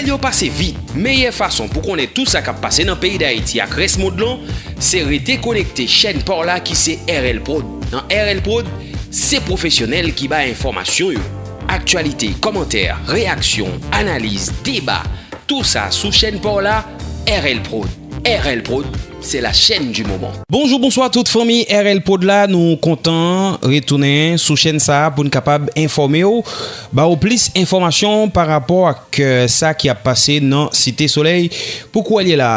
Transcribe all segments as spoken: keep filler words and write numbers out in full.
Yo pase vit. Meyè fason pou konnen tout sa k ap pase nan peyi Dayiti ak rès mond lan, se rete konekte chèn pa w la ki se R L Prod. Nan R L Prod, se pwofesyonèl ki bay enfòmasyon yo. Aktyalite, kòmantè, reyaksyon, analiz, deba, tou sa sou chèn pa w la, R L Prod. R L Prod, c'est la chaîne du moment. Bonjou, bonswa tout fanmi R L Prod la, nou kontan retounen sou chèn sa a pou n kapab enfòme w, ba w plis enfòmasyon pa rapò ak, euh, sa ki ap pase nan Site Solèy. Pou kwè l ye la,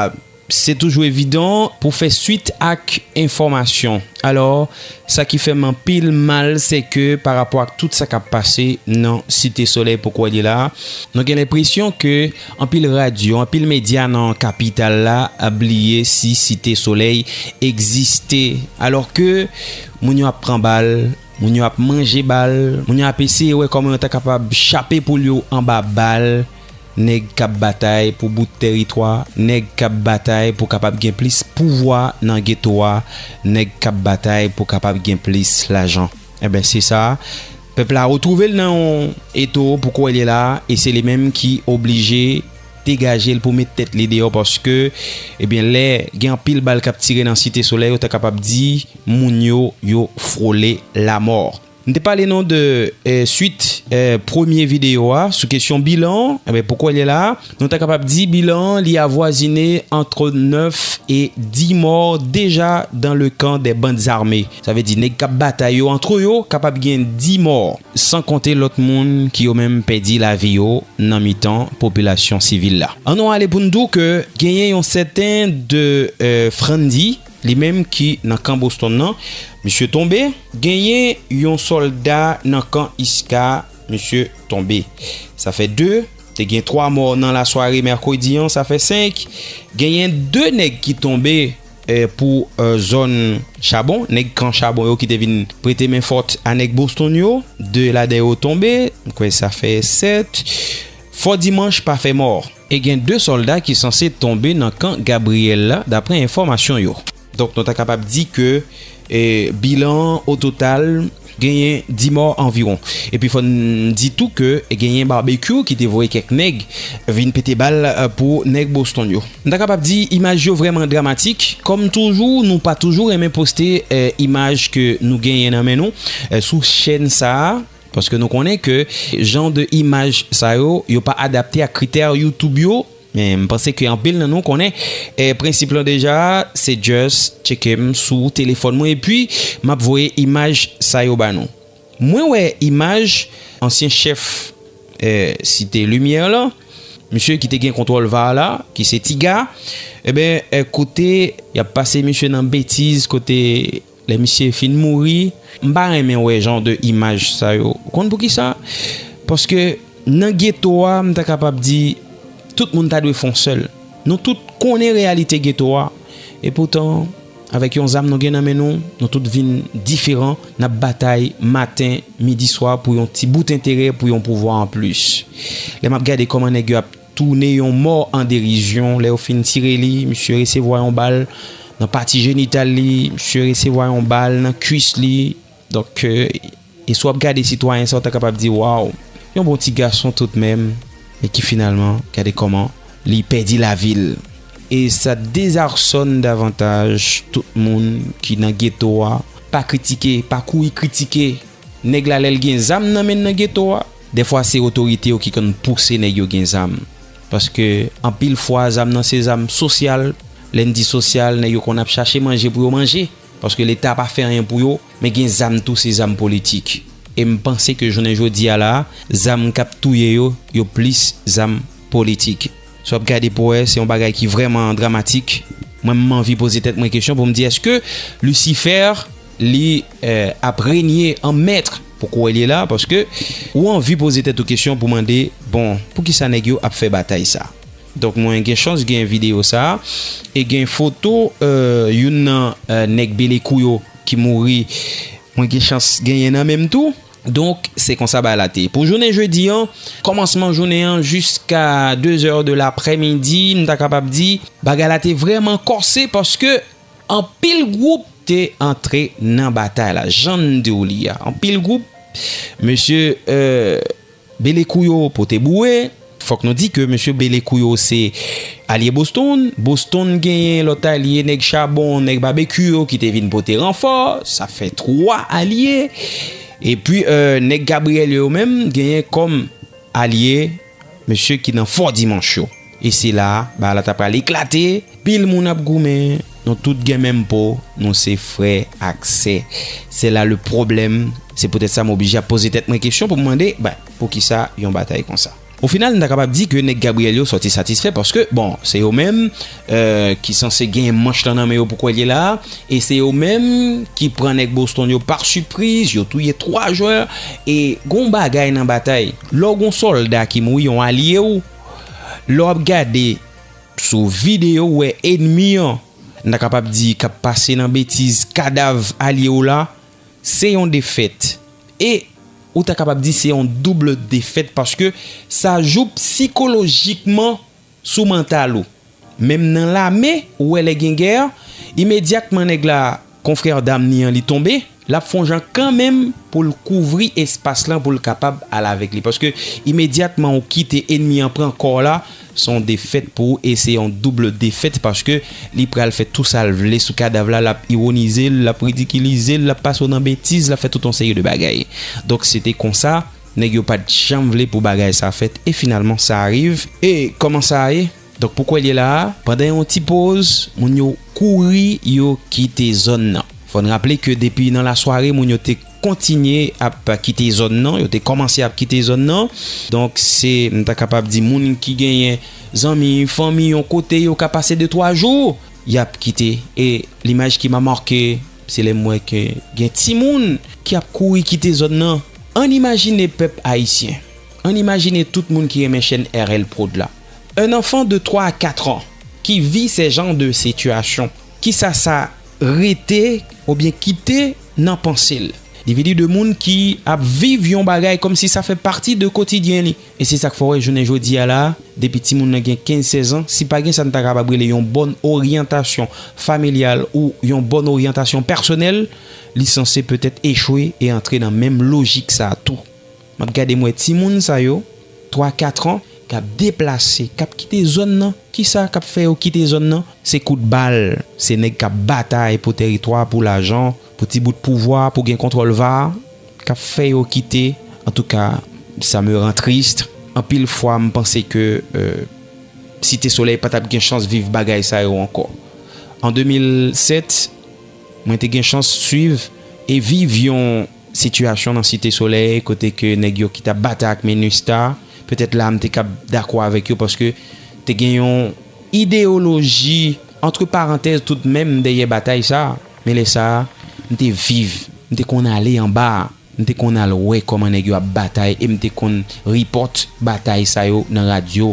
se toujou evidan pou fè swit ak enfòmasyon. Alò, sa ki fè m anpil mal, se ke pa rapò ak tout sa k ap pase nan Site Solèy pou kwè l ye la, nou gen lenpresyon ke anpil radyo, anpil medya nan kapital la ap bliye si Site Solèy egziste. Alò ke moun yo ap pran bal, moun yo ap manje bal, moun yo ap eseye wè kòman yo ta kapab chape poul yo anba bal, nèg k ap batay pou bout tèritwa, nèg k ap batay pou kapab gen plis pouvwa nan geto a, nèg k ap batay pou kapab gen plis lajan. Enben, se sa. Pèp la retwouve l nan yon eto pou kwè l ye la, e se li menm ki oblije degaje l pou met tèt li deyò, paske, ebyen, lè gen anpil bal k ap tire nan Site Solèy, ou ta kapab di moun yo, yo frole lamò. M te pale nou de, eh, swit, eh, premye videyo a sou kesyon bilan an. Enben, pou kwè l ye la, nou ta kapab di bilan an, li avwazine entre neuf et dix morts déjà dans le camp des bandes armées. Sa vle di, nèg k ap batay yo antre yo, kapab gen dis mò, san konte lòt moun ki yo menm pèdi lavi yo nan mitan popilasyon sivil la. Ann nou ale pou n di w ke genyen yon sèten de, eh, Frandy, li menm ki nan kan Boston nan, misye tonbe. Genyen yon sòlda nan kan Iska, misye tonbe. Sa fè de. Te gen twa mò nan lasware mèkredi an, sa fè senk. Genyen de nèg ki tonbe, eh, pou, eh, zòn Chabon, nèg kan Chabon yo ki te vin prete men fòt a nèg Boston yo. De ladan yo tonbe, m kwè sa fè sèt. Fò dimanch pa fè mò. E gen de sòlda ki sanse tonbe nan kan Gabriyèl la, daprè enfòmasyon yo. Donk, nou ta kapab di ke, eh, bilan an, o total, genyen dis mò anviwon. Epi, fò n di tou ke genyen Babekyou ki te voye kèk nèg vin pete bal, eh, pou nèg Boston yo. Nou ta kapab di imaj yo vrèman dramatik. Kòm toujou, nou pa toujou renmen poste, eh, imaj ke nou genyen nan men nou, eh, sou chèn sa a. Paske nou konnen ke jan de imaj sa yo, yo pa adapte ak kritè YouTube yo. Men m panse ke anpil nan nou konnen, eh, prensip lan deja, se just tcheke m sou telefòn mwen epi m ap voye imaj sa yo ba nou. Mwen wè imaj ansyen chèf, eh, Site Limyè lan, misye ki te gen kontwòl var la, ki se Tiga, enben, eh, kote y ap pase misye nan betiz, kote lè misye fin mouri, m pa renmen wè jan de imaj sa yo. Ou konn poukisa? Paske nan geto a, m ta kapab di, tout moun ta dwe fè yon sèl. Nou tout konnen reyalite geto a. E poutan, avèk yon zam nou gen nan men nou, nou tout vin diferan. N ap batay maten, midi, swa pou yon ti bout enterè, pou yon pouvwa anplis. Lè m ap gade kòman nèg yo ap tounen yon mò an derizyon. Lè yo fin tire li, misye resevwa yon bal nan pati jenital li, misye resevwa yon bal nan kwis li. Donk, eh, e si w ap gade sitwayen sa, w ta kapab di, waw, yon bon ti gason toutmenm, men ki finalman, gade kòman li pèdi lavi l. E sa dezasone davantaj tout moun ki nan geto a. Pa kritike, pa kouri kritike nèg la lè l gen zam nan men l nan geto a. Dèfwa se otorite yo ki konn pouse nèg yo gen zam. Paske anpil fwa zam nan se zam sosyal. Lè n di sosyal, nèg yo konn ap chache manje pou yo manje. Paske Leta pa fè anyen pou yo, men gen zam tou, se zam politik. E m panse ke jounen jodi a la, zam k ap touye yo, yo plis zam politik. Si w ap gade pou wè, se yon bagay ki vrèman dramatik. Mwen, m anvi poze tèt mwen kesyon pou m di, èske Lisifè, li, eh, ap renye an mèt pou kwè l ye la? Paske ou anvi poze tèt ou kesyon pou mande, bon, poukisa nèg yo ap fè batay sa? Donk, mwen gen chans gen videyo sa a, e gen foto, eh, youn nan, eh, nèg Belekou yo ki mouri, mwen gen chans genyen nan men m tou. Donk, se konsa bagay la te ye. Pou jounen jedi an, kòmansman jounen an jiska de zè de laprèmidi, m ta kapab di, bagay la te vrèman kòse paske anpil gwoup te antre nan batay la. Jan n di w li a, anpil gwoup, mesye, eh, Belekou yo pote boure, Fòk nou di ke mesye Belekou yo se alye Boston. Boston genyen lòt alye, nèg Chabon, nèg Babekyou yo ki te vin pote ranfò. Sa fè twa alye. Epi, euh, nèg Gabriyèl yo menm genyen kòm alye mesye ki nan Fò Dimanch yo. E se la, bagay la ta pral eklate. Pil moun ap goumen, nou tout gen menm po, nou se frè ak sè. Se la le pwoblèm. Se poutèt sa m oblije ap poze tèt mwen kesyon pou m mande, ben, poukisa yon batay konsa? O final, n ta kapab di ke nèg Gabriyèl yo sòti satisfè paske, bon, se yo menm, euh, ki sanse gen manch lan nan men yo pou kwè l ye la, e se yo menm ki pran nèg Boston yo pa sipriz, yo touye twa jwè, e gon bagay nan batay. Lè w gon sòlda ki mouri, yon alye w, lè w ap gade sou videyo, w wè enmi an, n ta kapab di, k ap pase nan betiz kadav alye w la, se yon defèt. E ou ta kapab di se yon doub defèt paske sa jou psikolojikman sou mantal ou. Menm nan lame, ou wè lè gen gè, imedyatman nèg la, konfrè dam ni an, li tonbe, l ap fè yon jan kanmenm pou l kouvri espas lan pou l kapab al avèk li. Paske imedyatman ou kite enmi an pran kò w la, se yon defèt pou ou e se yon doub defèt paske li pral fè tou sa l vle sou kadav la, l ap iwonize l, l ap ridikilize l, l ap pase w nan betiz, l ap fè tout yon seri de bagay. Donk se te konsa, nèg yo pa t janm vle pou bagay sa fèt e finalman sa rive. E kòman sa ye? Donk pou kwè l ye la a, pandan yon ti poz, moun yo kouri, yo kite zòn nan. Fò n raple ke depi nan lasware, moun yo te kontinye ap kite zòn nan, yo te kòmanse ap kite zòn nan. Donk se, m ta kapab di, moun ki genyen zanmi, fanmi yon kote, yo ka pase de twa jou, y ap kite. E limaj ki ma make, se lè m wè ke gen timoun ki ap kouri kite zòn nan. Ann imajine pèp ayisyen. Ann imajine tout moun ki renmen chèn R L Prod la. Un enfant de twa a kat an qui vit ce genre de situation, kisa sa rete oubyen kite nan panse l? Li vini de moun ki ap viv yon bagay kòmsi sa fè pati de kotidyen li. E se sa k fè w wè jounen jodi a la, depi timoun nan gen kenz sèz an, si pa gen sa n ta kapab rele yon bòn oryantasyon familyal ou yon bòn oryantasyon pèsonèl, li sanse petèt echwe e antre nan menm lojik sa a tou. M ap gade, m wè timoun sa yo, twa, kat an, k ap deplase, k ap kite zòn nan. Kisa k ap fè yo kite zòn nan? Se kout bal, se nèg k ap batay pou tèritwa, pou lajan, pou ti bout pouvwa, pou gen kontwòl va, k ap fè yo kite. Antouka, ça me rend triste. Anpil fwa, m panse ke, euh, Site Solèy pa t ap gen chans viv bagay sa yo ankò. An de mil sèt, mwen te gen chans swiv e viv yon sitiyasyon nan Site Solèy kote ke nèg yo ki t ap batay ak Minustah, petèt la m te kab dakò avèk yo paske te gen yon ideyoloji, antre parantèz, toutmenm dèyè batay sa a. Men lè sa a, m te viv, m te konn ale anba a. M te konn al wè kòman nèg yo ap batay e m te konn ripòt batay sa yo nan radyo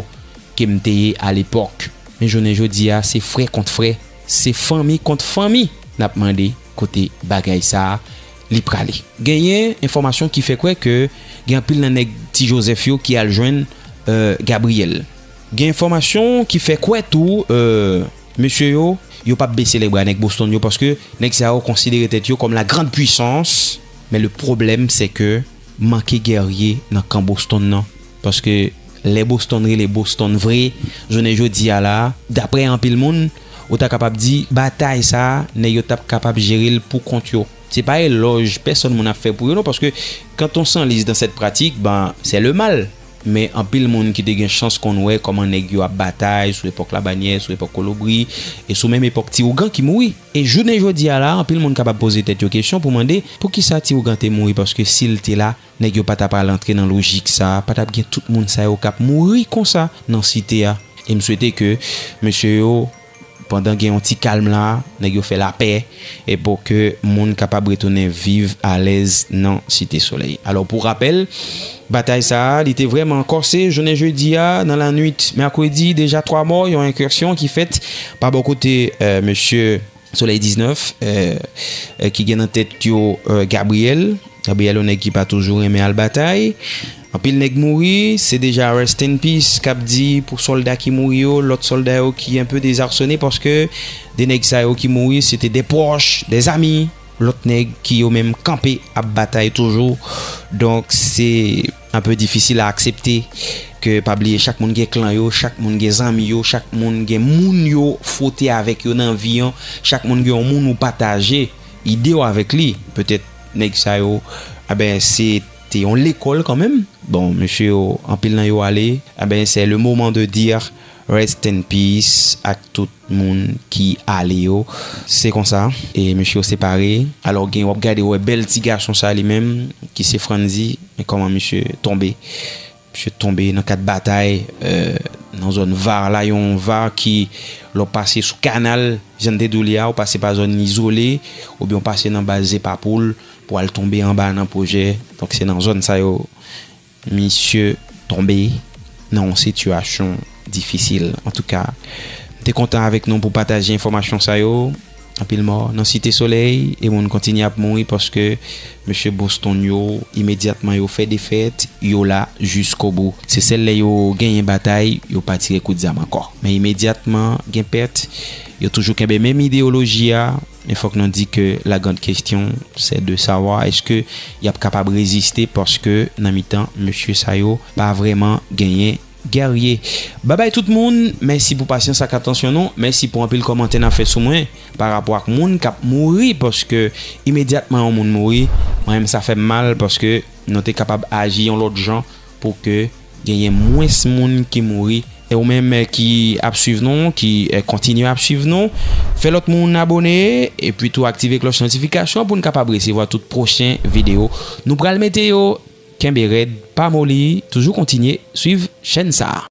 ke m te ye alepòk. Men jounen jodi a, se frè kont frè, se fanmi kont fanmi n ap mande kote bagay sa a li prale. Genyen enfòmasyon ki fè kwè ke gen anpil nan nèg Ti Jozèf yo ki al jwenn, euh, Gabriyèl. Gen enfòmasyon ki fè kwè tou, euh, mesye yo, yo p ap bese lebra nèg Boston yo, paske nèg sa yo konsidere tèt yo kòm la grande puissance. Men le pwoblèm, se ke manke gèrye nan kan Boston nan. Paske lè Boston rele Boston vre, jounen jodi a la, daprè anpil moun, ou ta kapab di, batay sa a, nèg yo t ap kapab jere l pou kont yo. Se pa elòj pèsòn moun ap fè pou yo non, paske quand on s'enlise dans cette pratique, ben, c'est le mal. Men anpil moun ki te gen chans konn wè kòman nèg yo ap batay sou epòk Labanyè, sou epòk Kolobri, e sou menm epòk Ti Ougan ki mouri. E jounen jodi a la, anpil moun kapab poze tèt yo kesyon pou mande poukisa Ti Ougan te mouri, paske si l te la, nèg yo pa t ap al antre nan lojik sa a, pa t ap gen tout moun sa yo k ap mouri konsa nan site a. E m swete ke mesye yo, pandan gen yon ti kalm la, nèg yo fè lapè, e pou ke moun kapab retounen viv alèz nan Site Solèy. Alò, pou rapèl, batay sa a, li te vrèman kòse jounen jedi a, nan lannwit mèkredi, deja twa mò, yon enkèsyon ki fèt pa bò kote, euh, mesye Solèy diznèf, euh, euh, ki gen nan tèt yo, euh, Gabriyèl. Gabriyèl, yon nèg ki pa toujou renmen al batay. Anpil nèg mouri, se deja rest in peace k ap di pou sòlda ki mouri yo, lòt sòlda yo ki enpe dezarsone, paske de nèg sa yo ki mouri, se te de pwòch, de zami, lòt nèg ki yo menm kanpe ap batay toujou. Donk, se enpe difisil a aksepte. Ke pa bliye, chak moun gen klan yo, chak moun gen zanmi yo, chak moun gen moun yo fwote avèk yo nan vi an, chak moun gen yon moun ou pataje ide w avèk li. Petèt nèg sa yo, aben, se te yon lekòl kanmenm. Bon, mesye yo, anpil nan yo ale. Aben, c'est le moment de dire rest in peace ak tout moun ki ale yo. Se konsa, e mesye yo separe. Alò, gen, w ap gade, w wè bèl ti gason sa li menm, ki se Frandy, men kòman mesye tonbe. Misye tonbe nan kad batay, euh, nan zòn Var la, yon Var ki, lè w pase sou kanal, jan n te di w li a, ou pase pa zòn izole, oubyen w pase nan baz Zepapoul pou al tonbe anba nan pwojè. Donk, se nan zòn sa yo, misye tonbe nan yon sitiyasyon difisil. Antouka, m te kontan avèk nou pou pataje enfòmasyon sa yo. Anpil mò nan Site Solèy, e moun kontinye ap mouri paske mesye Boston yo, imedyatman yo fè defèt, yo la jiskobou. Se sèl lè yo genyen batay, yo pa tire kout zam ankò. Men imedyatman gen pèt, yo toujou kenbe menm ideyoloji a, men fòk nou di ke la grande question, c'est de savoir èske y ap kapab reziste, paske nan mitan mesye sa yo pa vrèman genyen gèrye. Babay tout moun, mèsi pou pasyans ak atansyon nou, mèsi pou anpil kòmantè n ap fè sou mwen pa rapò ak moun k ap mouri, paske imedyatman yon moun mouri, mwen menm sa fè m mal, paske nou te kapab aji yon lòt jan pou ke genyen mwens moun ki mouri. E ou menm, eh, ki ap swiv nou, ki, eh, kontinye ap swiv nou, fè lòt moun abone, epi tou aktive klòch notifikasyon pou n kapab resevwa tout pwochen videyo nou pral mete yo. Kenbe rèd, pa moli, toujou kontinye swiv chèn sa a.